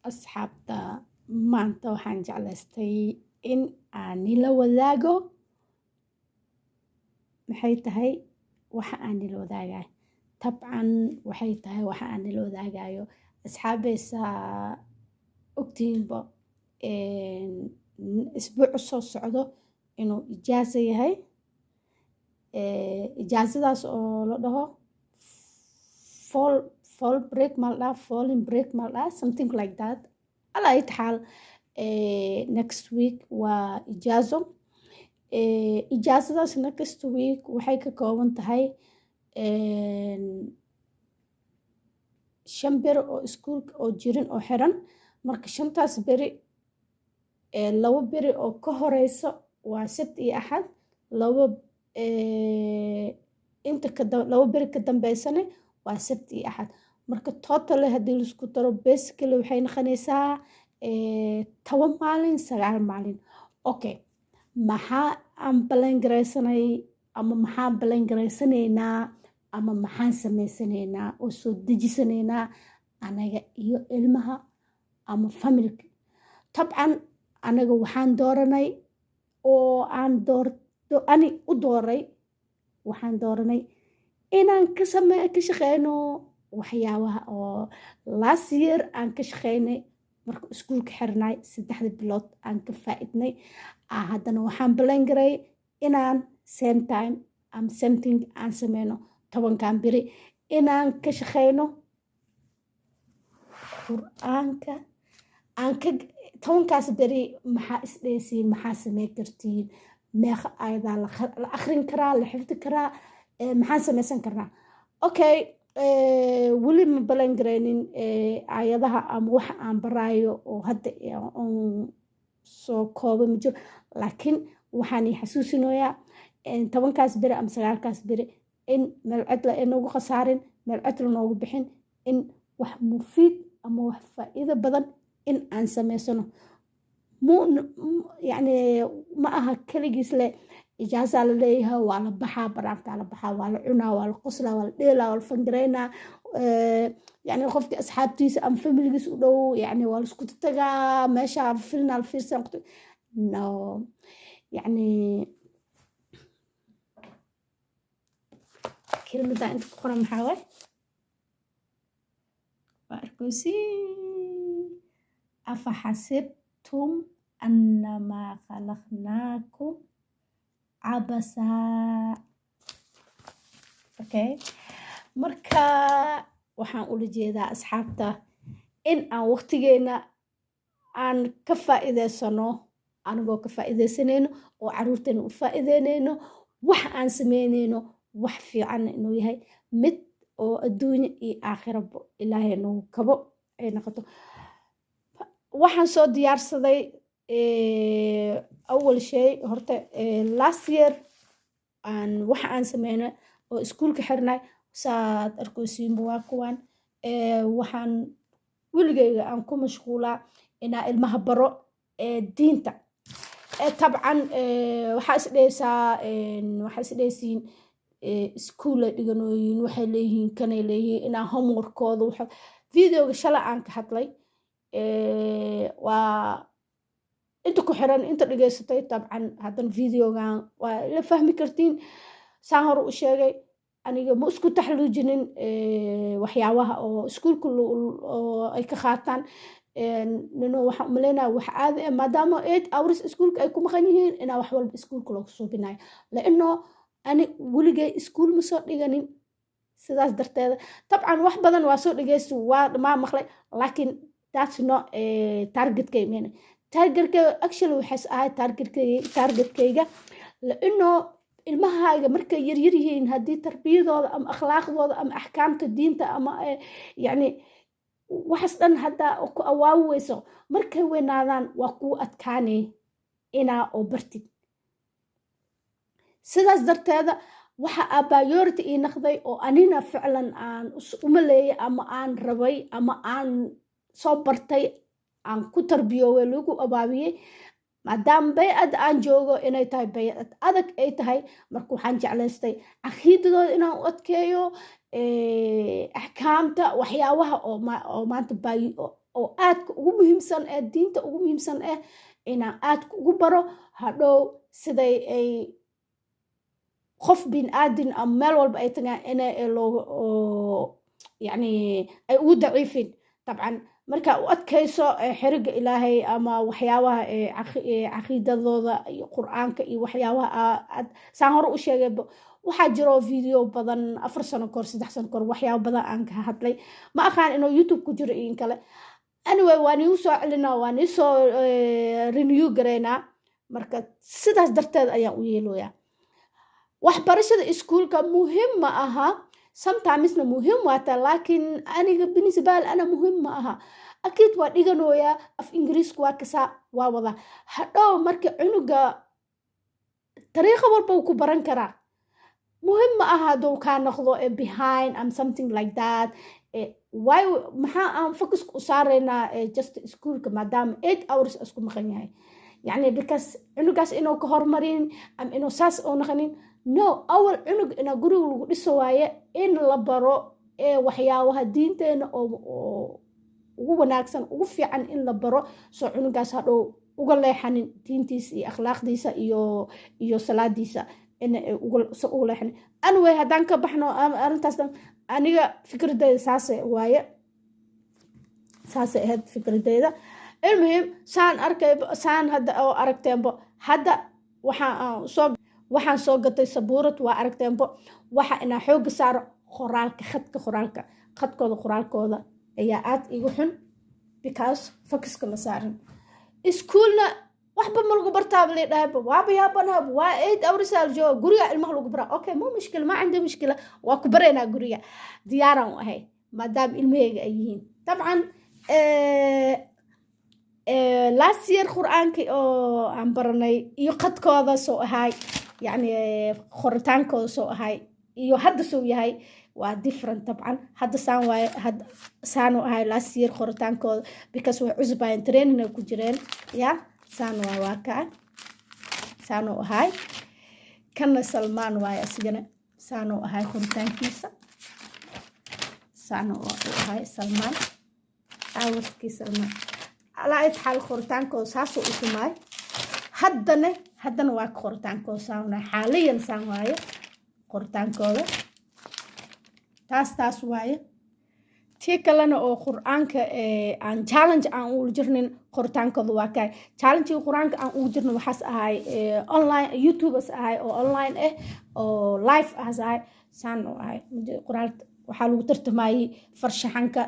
Asxaabta, maanta waxaan jeclaystay in aan nila wadaago. Maxay tahay waxa aan nila wadaagayo? Tabcan, waxay tahay waxa aan nila wadaagayo, asxaabaysa, ogtihiinba isbuucu soo socdo inuu ijaaza yahay, ijaazadaas oo la dhaho fall break ma la dhaha, falling break ma la dhaha, something like that. Ala ay taxaal, next week waa ijaazo. Ijaazadaas next week waxay ka kooban tahay 5 beri oo iskuulka oo jirin oo xiran. Marka shantaas beri, 2 beri oo ka horeyso waa Sabti iyo Axad, labo inta 2 beri ka dambeysana waa Sabti iyo Axad. Marka totally haddii laisku daro, basically waxay noqonaysaa 10 maalin, 9 maalin. Okay, maxaa aan plan garaysanay ama maxaan plan garaysanaynaa ama maxaan samaysanaynaa oo soo dejisanaynaa anaga iyo ilmaha ama family-ka? Tabcan, anaga waxaan dooranay oo aan door ani u dooray, waxaan dooranay inaan ka shaqeyno waxyaabaha oo last year aan ka shaqeynay marka iskuulka xirnay, 3da bilood aan ka faa-idnay. Haddana waxaan plan garay inaan same time am something aan sameyno 10kan beri, inaan ka shaqeyno Qur-aanka aan ka 10kaas beri. Maxaa isdheysiin? Maxaa sameyn kartiin? Meeqa ayadaa la akhrin karaa, la xifdi karaa? Maxaan sameysan karnaa? Okay, weli ma plan garaynin aayadaha ama waxa aan baraayo oo hadda soo kooba ma jiro, laakiin waxaan i xasuusinayaa 10kaas beri ama 9kaas beri in meel cidla ay noogu khasaarin, meel cidla noogu bixin, in wax mufiid ama wax faa'iido badan in aan samaysano. Yacni ma aha keligiis le ijaazaa la leeyahay, waa la baxaa, banaankaa la baxaa, waa la cunaa, waa la qoslaa, waa la dheelaa, waa la fun garaynaa. Yani qofkii asxaabtiisa ama familigiisa u dhow, yani waa laisku tagaa meesha, filnaa la fiirsan. No, yani kelmaddaa inta ku qoran maxaa waay? Waa arkoosi: "أفحسبتم أنما خلقناكم عبثا". Okay, marka waxaan ula jeedaa, asxaabta, in aan waqtigeena aan ka faa'iideysano, anigoo ka faa'iideysanayno oo caruurteena u faa'iideynayno, wax aan sameynayno wax fiican inuu yahay, mid oo adduunyo iyo aakhirabo Ilaahay nagu kabo ay noqoto. Waxaan soo diyaarsaday awal shay horta last year aan waxa aan sameynay oo iskuulka xirnay, saad arkosiinba waa kuwan. Waxaan weligeyga aan ku mashquulaa inaa ilmaha baro diinta. Tabcan, waxaa isdhehaysaa, waxaa isdhehaysiin iskuulay dhiganooyin, waxay leeyihiin, kanay leeyihiin, inaa homeworkooda. Videoga shalay aan ka hadlay waa inta ku xiran, inta dhegeysatay. Dabcan, haddana videogan waa la fahmi kartiin. Saan hore u sheegay, aniga ma isku taxluujinin waxyaabaha oo iskuulka oo ay ka qaataan. Nino waxaan umaleynaya wax caadi ah, maadaama 8 hours iskuulka ay ku maqan yihiin, inaa wax walba iskuulka loogu suubinayo, laino ani weligay iskuul ma soo dhiganin. Sidaas darteeda, tabcan, wax badan waa soo dhegeysta, waa maa maqlay, laakiin that's not targetkay mena. Targetkay actually waxays ahay targetkayga, laino ilmahaaga markay yaryar yihiin, haddii tarbiyadooda ama akhlaaqdooda ama axkaamta diinta ama yacni waxaas dhan haddaa ku awaawi weyso, markay weynaadaan waa kuu adkaanay inaa oo bartid. Sidaas darteeda waxa aa priority ii naqday oo anina ficlan aan umaleeyay ama aan rabay ama aan soo bartay, aan ku tarbiyooway, lagu abaabiyey, maadaama baycad aan joogo inay tahay baycad adag ay tahay. Marka waxaan jeclaystay caqiidadooda inaan u adkeeyo, axkaamta, waxyaabaha oo maanta Oo aadka ugu muhiimsan ee diinta ugu muhiimsan inaan aadka ugu baro hadhow siday ay qof bin aadin ama meel walba ay tagaan ina loo yani ay ugu daciifin. Dabcan marka u adkayso xeriga Ilaahay ama waxyaabaha caqiidadooda iyo Qur-aanka iyo waxyaabaha saan hore u sheegay, waxaa jiro video badan, 4 sano kahor, 3 sano kahor, waxyaaba badan aan ka hadlay. Ma aqaan inuu YouTube ku jiro iyo in kale. Anyway, waa niigu soo celinaa, waa nii soo renew garaynaa. Marka sidaas darteed ayaan u yeeloyaa. Waxbarashada iskuulka muhim ma aha, sometimesna muhim waata, laakiin aniga binisbaal ana muhim ma aha. Akiid waa dhiganooyaa, af Ingiriisku waa kasaa, waa wadaa. Hadhow marka cunuga dariiqa walba wuu ku baran karaa. Muhim ma aha hadduu kaa noqdo behind am something like that. Why maxaa aan focuska u saaraynaa just iskuulka, maadaama 8 hours isku maqan yahay? Yani because cunugaas inuu ka hormarin ama inuu saas oo naqanin, no. Awal cunug inaa guriga lagu dhiso waaye, in la baro ee waxyaabaha diinteena oo ugu wanaagsan, ugu fiican in la baro, soo cunugaas hadhow uga leexanin diintiisa iyo akhlaaqdiisa iyo salaadiisa in uga leexanin. Anyway, haddaan ka baxno arrintaas, aniga fikradeyda saase waaye, saasay ahayd fikradeyda. Ilmuhim, saan arkay, saan hadda oo aragteenbo, hadda waxaan soo gatay sabuurad, waa aragteenbo. Waxa inaa xooga saaro qoraalka, khadka, qoraalka, khadkooda, qoraalkooda ayaa aad igu xun because focuska ma saarin. Iskuulna waxba ma lagu bartaaba la dhahayba, waaba yaabanahaba. Waa 8 hours aa la jooga guriga, ilmaha lagu baraa. Okay, ma mushkila, ma cindi mushkila, waa ku baraynaa guriga, diyaaraan u ahay maadaama ilmaheyga ay yihiin. Dabcan last year Qur-aankii oo aan baranay iyo qadkooda soo ahay, yacni qoritaankooda soo ahay iyo hadda soo yahay waa different. Dabcan hadda saan waaye, hadda saanu ahay last year qoritaankooda, because way cusbayeen, training ay ku jireen. Ya, saan waa, waa kaa, saanu ahay. Kana Salmaan waaye, asigana saanu ahay qoritaankiisa, saanu u ahay Salmaan, aawadkii Salmaan. Alaa xaal, qoritaankooda saasuu u xumaay. Haddana waa qoritaankooda saan waaye, xaaliyan saan waaye qoritaankooda. Taas waaye. Tii kalena oo Qur-aanka aan challenge aan ugu jirnin, qoritaankooda waa kaay. Challengega Qur-aanka aan ugu jirnin waxaas ahay online YouTubers ahay oo online ah oo live ahas ahay, saan oo ahay. Qoraal waxaa lagu tartamayey farshaxanka,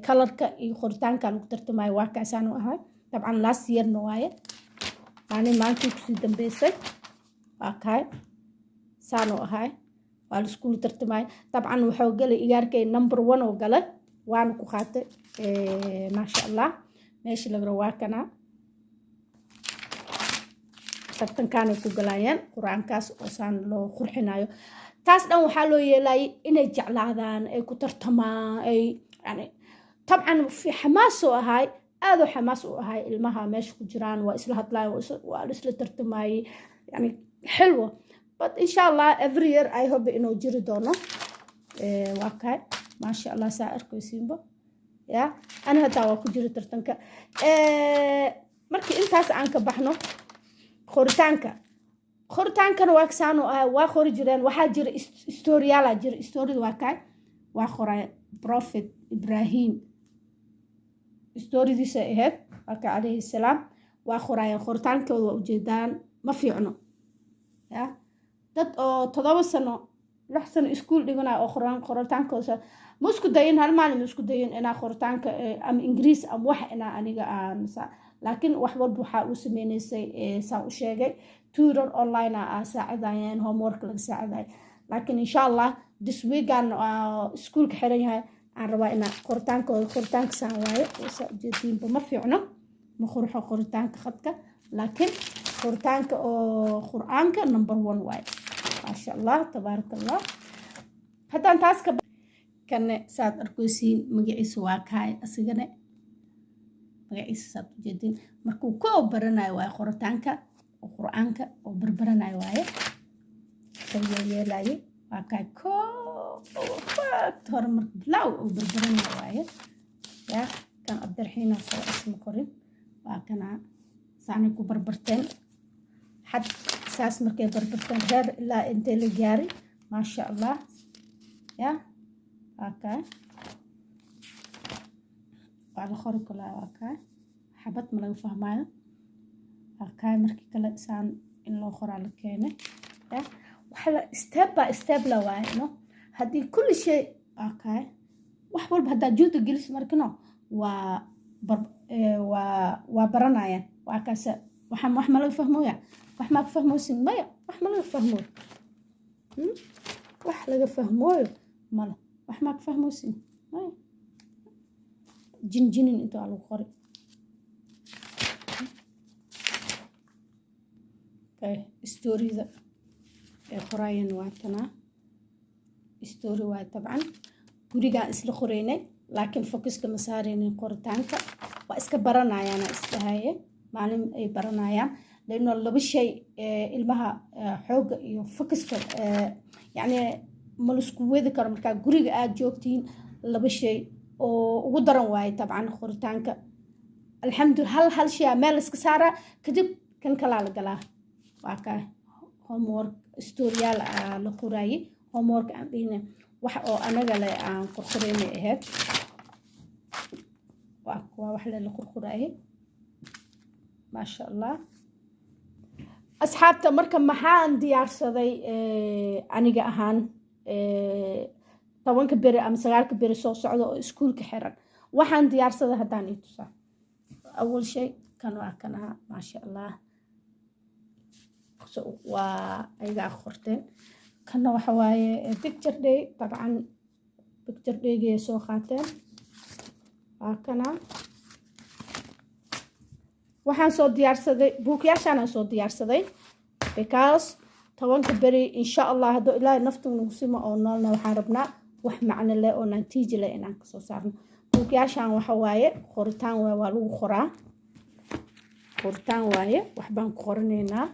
colorka iyo qoritaanka lagu tartamayay. Waa kaay, saan u ahay. Dabcan last yearna waaye, maalin maalintii kusii dambeysay. Waa kaay, saan u ahay, waa laiskula tartamay. Dabcan wuxuu galay igaarkay number one oo galay, waana ku qaatay, maasha Allah. Meesha lagara waa kanaa, tartankaanay ku galayeen Qur-aankaas oo saan loo qurxinayo. Taas dhan waxaa loo yeelayay inay jeclaadaan, ay ku tartamaan, ay yani tabcan fi xamaas oo ahay, aadoo xamaas u ahay. Ilmaha meesha ku jiraan waa isla hadlayan, waa la isla tartamayey, yani xilwa. But insha Allah every year I hope inuu jiri doono. Waa kahay, maasha Allah, saa arkaysiinba. Ya, ani hataa waa ku jiri tartanka. Markii intaas aan ka baxno, qoritaanka, qoritaankana waa saanu ahay, waa qori jireen. Waxaa jira storyaalaa jira, storyda waa kaay, waa qoray. Prophet Ibrahim storydiisa ahayd, waa ka calayhi salaam, waa qoraayeen. Qoritaankooda waa ujeedaan, ma fiicno. Ya, dad oo 7 sano, 6 sano iskuul dhiganaya oo qoraan, qoritaankooda ma isku dayin, hal maalin ma isku dayin inaa qoritaanka ama Ingiriis ama wax inaa aniga aan. Laakiin wax walba waxaa uu sameynaysay, saan u sheegay, tutor online ah saacidayeen, homework laga saacidayo. Laakiin insha Allah this weekan iskuulka xiran yahay aan rabaa inaa qoritaankooda. Qoritaanka saan waaye, saa ujeediinba, ma fiicno, ma qurxo qoritaanka khadka, laakiin qoritaanka oo Qur-aanka number one waaye, maasha Allah, tabaaraka Allah. Haddaan taas ka kane, saad arkaysiin, magaciisa waa kaay, asigane magaciisa saad ujeediin. Markuu koo baranayo waaye qoritaanka oo Qur-aanka oo barbaranayo waaye, soo yeelaye, waa kaay. Koo hore marka bilaaw oo barbaranayo waaye. Ya, kan Cabdiraxmaan. Farxiina qoro, isma qorin. Waa kana, saanay ku barbarteen xad saas. Markay barbarteen reer ilaa intee la gaari, maasha Allah. Ya, waa kaa, waa la qori kalaa. Waa kaa, xabad ma laga fahmaayo. Waa kaa, markii kale saan in loo qoraa la keenay. Ya, waxa la step by step la waaye, no? Haddii kulli shay, waa kaa, wax walba haddaa juhda gelis markano waa baranayaan. Waa kaas. Waxa wax ma laga fahmooya? Wax maa ka fahmoosin? Maya, wax ma laga fahmooyo. Wax laga fahmooyo male. Wax maa ka fahmoosin? Maya. Jinjinin inta waa lagu qori. Storyda ay qoraayeen waa tanaa. Story waa dabcan gurigaan isla qoraynay, laakiin focuska ma saaraynin qoritaanka. Waa iska baranayaana isdhahaye, maalin ay baranayaan, laino laba shay ilmaha xoogga iyo focuska yacni ma laisku wadi karo. Markaa guriga aada joogtiin, laba shay oo ugu daran waaye dabcan qoritaanka. Alxamdulillah, hal hal shay aa meel iska saaraa, kadib kan kalaa la galaa. Waa kaa homework, storyyaal aa la qoraayay. Homework aan dhihina, wax oo anaga le aan qorqoraynay ahayd. Waa wax le la qorqoraayay, maasha Allah. Asxaabta, marka maxaan diyaarsaday aniga ahaan 10-ka beri ama 9-ka beri soo socda oo iskuulka xiran? Waxaan diyaarsaday haddaan ii tusaa. Awal shay kan waa kanaa, maasha Allah, waa ayagaa qorteen. Kanna waxa waaye picture day. Dabcan picture daygay soo qaateen, waa kana. Waxaan soo diyaarsaday buukyaashaanaan soo diyaarsaday, because 10-ka beri, insha Allah, hadduu Ilaahay naftu nagu simo oo noolna, waxaan rabnaa wax macno leh oo natiijo leh inaan kasoo saarno. Buukyaashaan waxa waaye qoritaan waaye, waa lagu qoraa, qoritaan waaye, waxbaan ku qoranaynaa.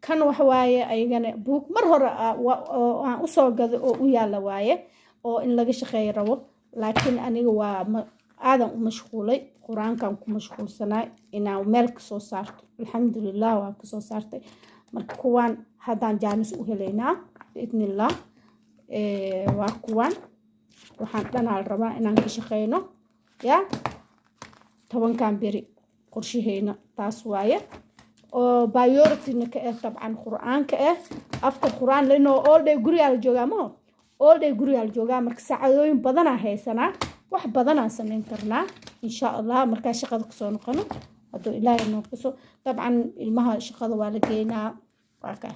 Kan waxa waaye ayagana buug mar hore oo aan usoo gaday oo u yaala waaye, oo in laga shaqeeyo rabo, laakiin aniga waa aadan u mashquulay, qur-aankan ku mashquulsanaa inaan meel kasoo saarto. Alxamdulilah, waa kasoo saartay. Marka kuwaan haddaan jaanis u helaynaa, biidnillah. Waa kuwaan, waxaan dhanaa la rabaa inaan ka shaqeyno. Ya, 10-kan beri qorshaheyna taas waaye, oo priorityna ka ah dabcan qur-aanka ah. After qur-aan leno, all day gurigaa la joogaa, maho? All day gurigaa la joogaa. Marka saacadooyin badanaa haysanaa, wax badanaan sameyn karnaa, insha Allah. Markaa shaqada kusoo noqono, hadduu Ilaahay noo kuso, dabcan ilmaha shaqada waa la geynaa. Waa ka,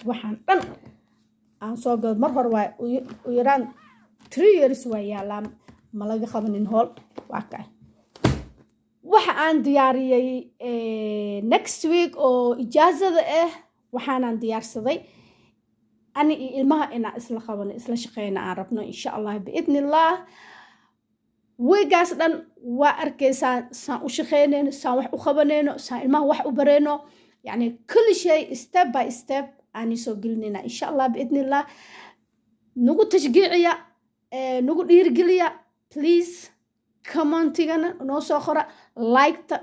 waxaan dhan aan soo gado mar hore waa u yaraan 3 years waa yaalaa, ma laga qabanin hool. Waa ka waxa aan diyaariyey next week oo ijaazada ah. Waxaanaan diyaarsaday ani iyo ilmaha inaan isla qabano, isla shaqeyna aan rabno, insha Allah, biidni Allah. Weegaas dhan waa arkaysaa saan u shaqeynayno, saan wax u qabanayno, saan ilmaha wax u barayno, yacni kulli shay step by step aan soo gelinayna, insha Allah, biidni Allah. Nagu tashgiiciya, nagu dhiirigeliya, please. Commentigana noo soo qora, liketa,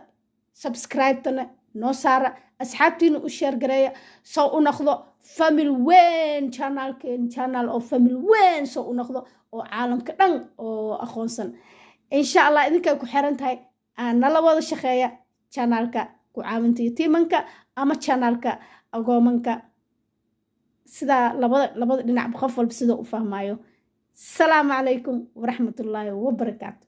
subscribe-tana noo saara, asxaabtiina u share gareeya, soo u noqdo family weyn channelkeen, channel oo family weyn soo u noqdo oo caalamka dhan oo aqoonsan, insha Allah. Idinkay ku xiran tahay. Aan nala wada shaqeeya channelka ku caawinta yatiimanka ama channelka agoomanka, sidaa labada dhinacba qof walba sida u fahmayo. Asalaamu calaykum waraxmatullaahi wabarakaatu.